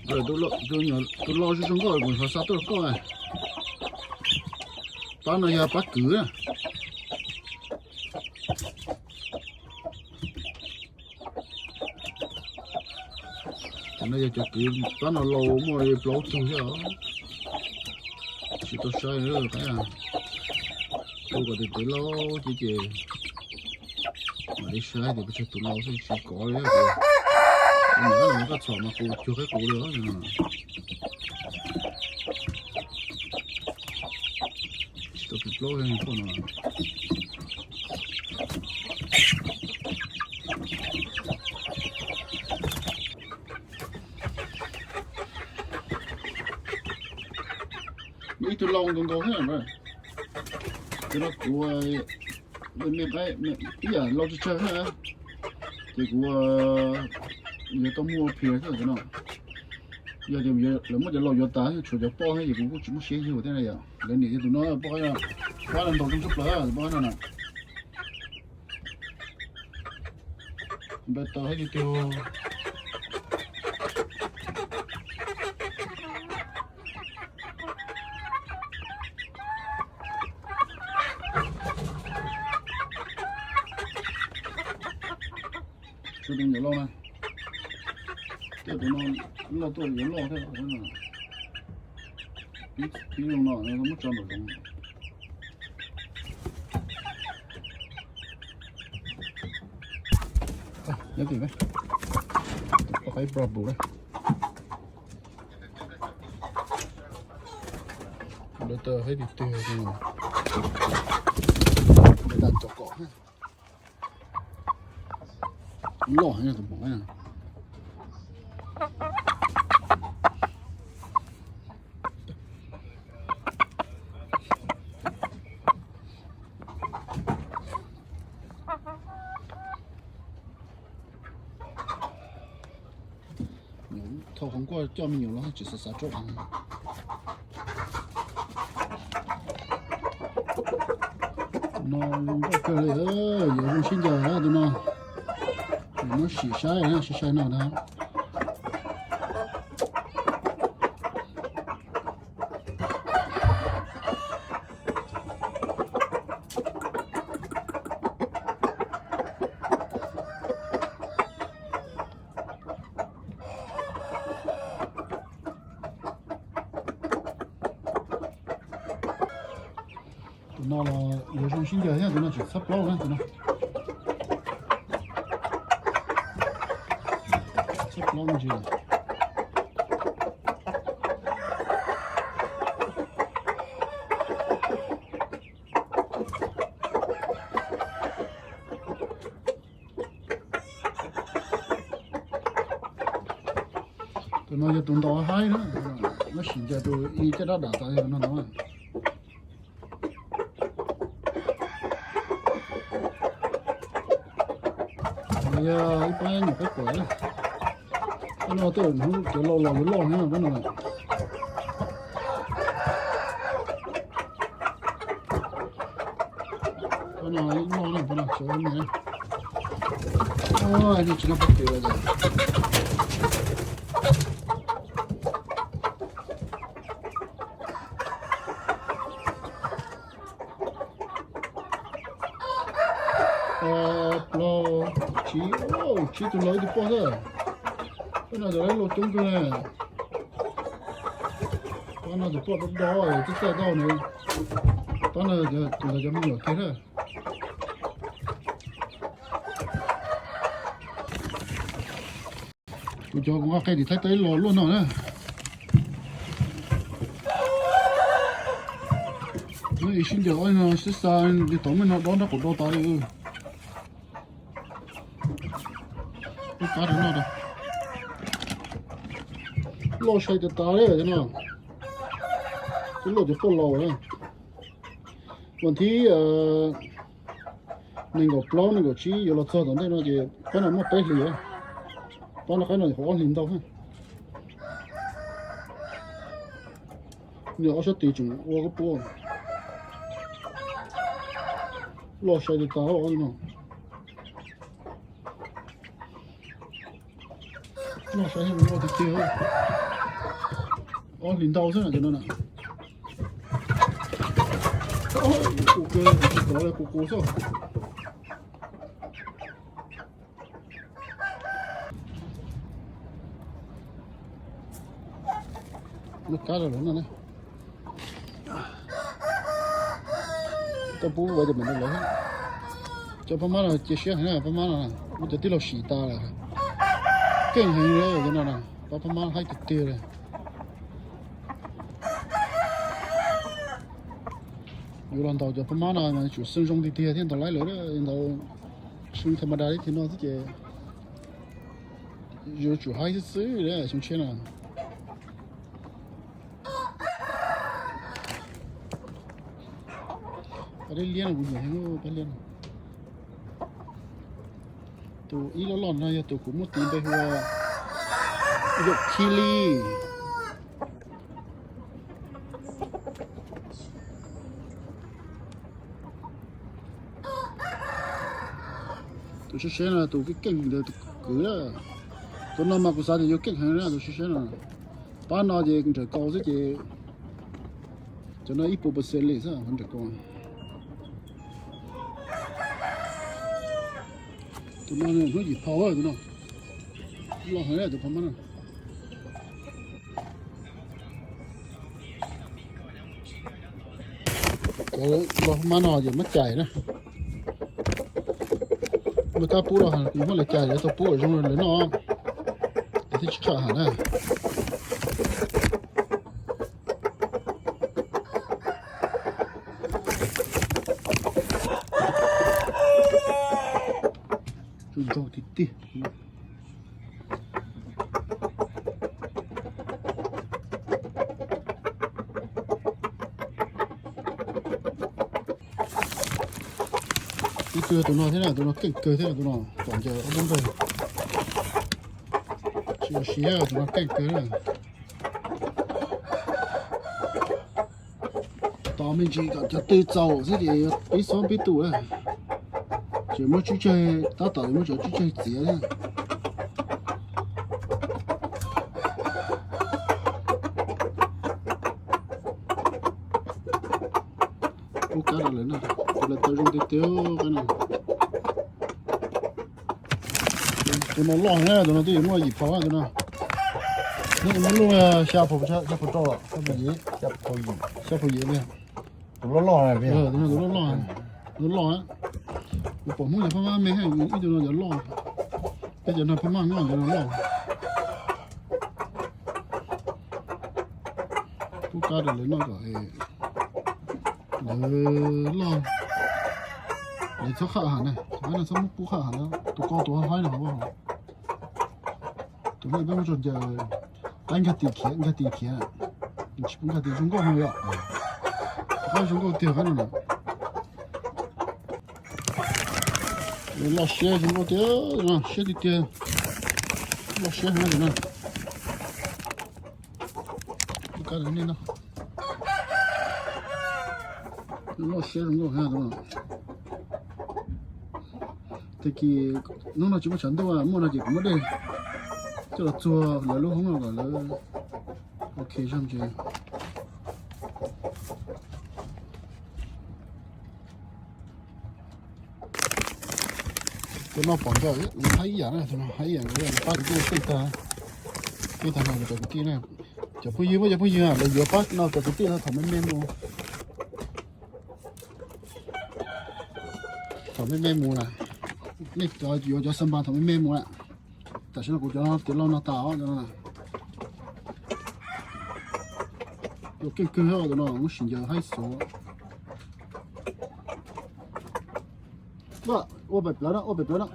Tus, tus lau zoo zoo nkauj kuv xav xa tuaj rau koj. Pab no yog pab kwv na. Cov no yog cov kwv, pab no laus muaj li plaub tug thiab os. Tsis tau saib qab, tu kom tus kwv laus ces ces mam li saib tias puas tsawg tus laus xwb, tsis kov li. Tus no koj txhom mas kuv cuag qaib qus li. Tsis tau tus plaub poj no. Muaj ib tug laus nkaus nkaus thiab. Cov no kuv me qaib ib yam laus tsawg tsawg thiab, ces kuv yuav tau muaj phias thiab cov no. Yog tias lawv muab cov laus yuav tas tshuav cov poj thiab ces kuv kuj tsis muaj siab yug thiab na yom. Lawv niam yog tus no poj qaib no, poj qaib no ntaus zoo tshaj plaws poj qaib no na. Npawg tau hais tiag tiag. Tshuav tus nyuam lauj na, tej tus no loj tuaj yuav loj thiab. Pib zoo no muab tso nraum zoov. Nyob tim, tus poj qaib brown na. Lawv tau hais tiag tiag, lawv tau cov kom loj heev tus poj qaib. Thaum qhov nkuaj coj me nyuam los tsis xav xav rau. Tus no zoo nkauj kawg li, yuav zoo sib ncaws tus no. Muab sim saib, sim saib no na. Tus no los yuav zoo sib ncaws thiab, tus no tseem txhab plaub na, tus no txhab plaub me ntsis. Tus no yog tus ntaus haib na, muab sim ncaws tus ib caj dab dam tas yog tus no ntag. Yog ib pab nyuam qaib kuam, pab no tej hnub cov laus laus yuav loj heev pab no. Pab no ib loj na, pab no sawv me. Tsis loj pab kev lawm. Plaub, tsib, tsib tus laus ib tug poj xwb. Pab no cov laus coob kawg na. Pab no tus poj dob dob txaj txaj tau na. Pab no tus ntawd cov me nyuam kiag na. Kuv cov kuv nqa qe tim Thaib teb los luaj no na. Ib sib ncaws ob no sib xa li tau, muaj no dob nrab qaum do tas li. Ub, kab rau no, loj sai tas tas li no. Twb luaj cov poj laus na. Vas thib nees nkaum plaub nees nkaum tsib yuav los txog tom ntej no ces pab no muaj peb hlis, pab no qaib no qhuav ob hlis ntau. Nws ob sab tis tseem ua koj puab, loj sai tas tas no. Loj sai, loj tiag tiag. Ob hlis ntau xwb na cov no na. Kuv kawg, kuv kawg xwb. Muaj kab rau lawv noj na. Tau pub ua cov me nyuam lawv. Cov pab mab no cia siab heev na, pab mab no muab cov tij laug sim tas lawm. Keej heev li cov no na, pab pab mab haib tiag tiag li. Yuav los ntaus cov pab mab no mas tsum xeeb zoo tiag tiag thiaj ntaus laib lawv, ntaus xeeb tha ma da li thiab no xwb ces yuav tsum haib xwb xwb xyoo tshiab no. Pab liab liab no kuv nyiam heev, pab liab no. Tus ib loj loj no yog tus kuv muab tis npe hu ua Yaum Khi Li. Tus siab siab no tus keej keej ntawd tus kwv na. Tus no mas kuv xav tias yuav keej heev na tus siab siab no. Pab no ces nrawm kaus xwb ces cov no ib puas percent li xwb nrawm kaus. Tus no hnub yim phau tus no. Loj heev tus pab mab no. Cov pab mab no ces muab cais na. Muaj kab pub rau, kuv muab lawv cais lawv tau pub zoo lawv noj, lawv thiaj tsis qham ham na. Zoo nraug tiag tiag. Ib tug tus no thiab na, tus no keej kawg thiab, tus no pom ncaws ob lub npawg, tsis ua siab, tus no keej kawg na. Tos me ntsis kom cov twg txaus xwb ces pib xob pib tu lawm. Tseem muab tswb tsawg, tab tom muab cov tswb tsawg txiav thiab. Ub, kab rau lawv no, lawv tau zoo tiag tiag kab no. Tus no loj na, tus no twb yuav muaj yim phau tus no. Hnub no muab luaj xya phau, xya phau rau, xya phau yim, xya phau yim li. Tus loj loj, tus no tus loj loj, tus loj. Kuv pom Hmoob cov phab mab me, ib tug no cov loj, peb cov no phab mab nyob cov no loj. Pub kab rau lawv noj kom lawv loj, lawv txhob qham ham na, cov no txhob muab pub qham ham na, tus ko tus haib no. Tus no peb muab tso ncaws, qaib nkag tis khiav, nkag tis khiav, tsis pub nkag tis zoo nkauj heev li os. Qaib zoo nkauj tiag qaib no na. Loj siab zoo nkauj tiag, siab tiag tiag, loj siab heev na. Kab nej no, loj siab zoo nkauj heev no. Tag kis hnub no tsis muaj tshav ntuj, muaj no ces kuv muab dej coj los txuag lawv lub hoob no kom lawv ok zog ntsis. Cov no pom ntawm haib ib yam na, cov no haib ib yam, pab kwv tij tej tag, tej tag no cov kwv tij na. Cov phooj ywg, cov phooj ywg lawv yuav pab no cov kwv tij no thaum me me mus, thaum me me mus na, nej yuav cov xa npas thaum me me mus na. Tam sim no kuv cov no tiav los no tas os, cov no na. Cov keej kawg, cov no muab sim ncaws haib xov. Ua pem plawv na, ua pem plawv na.